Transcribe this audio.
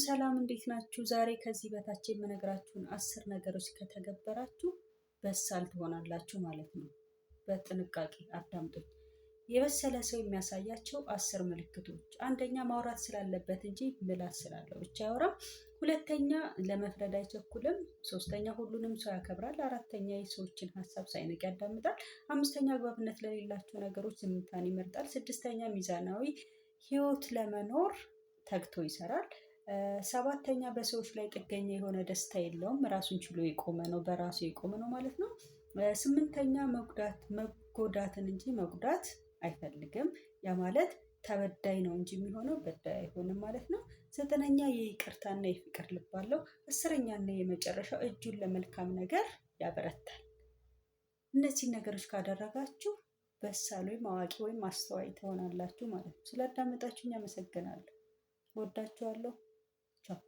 ሰላም እንዴት ናችሁ? ዛሬ ከዚህ በታች የምነግራችሁን 10 ነገሮች ከተገበራችሁ በሳል ትሆናላችሁ ማለት ነው። በጥንቃቄ አዳምጡኝ። የበሰለ ሰው የሚያሳያቸው 10 ምልክቶች፣ አንደኛ ማውራት ስላለበት እንጂ ምላስ ስላለው ብቻ አያወራም። ሁለተኛ ለመፍረድ አይቸኩልም። ሶስተኛ ሁሉንም ሰው ያከብራል። አራተኛ የሰዎችን ሀሳብ ሳይንቅ ያዳምጣል። አምስተኛ አግባብነት ለሌላቸው ነገሮች ዝምታን ይመርጣል። ስድስተኛ ሚዛናዊ ህይወት ለመኖር ተግቶ ይሰራል። ሰባተኛ በሰዎች ላይ ጥገኛ የሆነ ደስታ የለውም። ራሱን ችሎ የቆመ ነው፣ በራሱ የቆመ ነው ማለት ነው። ስምንተኛ መጎዳትን እንጂ መጉዳት አይፈልግም። ያ ማለት ተበዳይ ነው እንጂ የሚሆነው በዳይ አይሆንም ማለት ነው። ዘጠነኛ የይቅርታና የፍቅር ልብ አለው። አስረኛና የመጨረሻው እጁን ለመልካም ነገር ያበረታል። እነዚህን ነገሮች ካደረጋችሁ በሳል ወይም አዋቂ ወይም አስተዋይ ትሆናላችሁ ማለት ነው። ስላዳመጣችሁኝ አመሰግናለሁ። እወዳችኋለሁ። ቻው።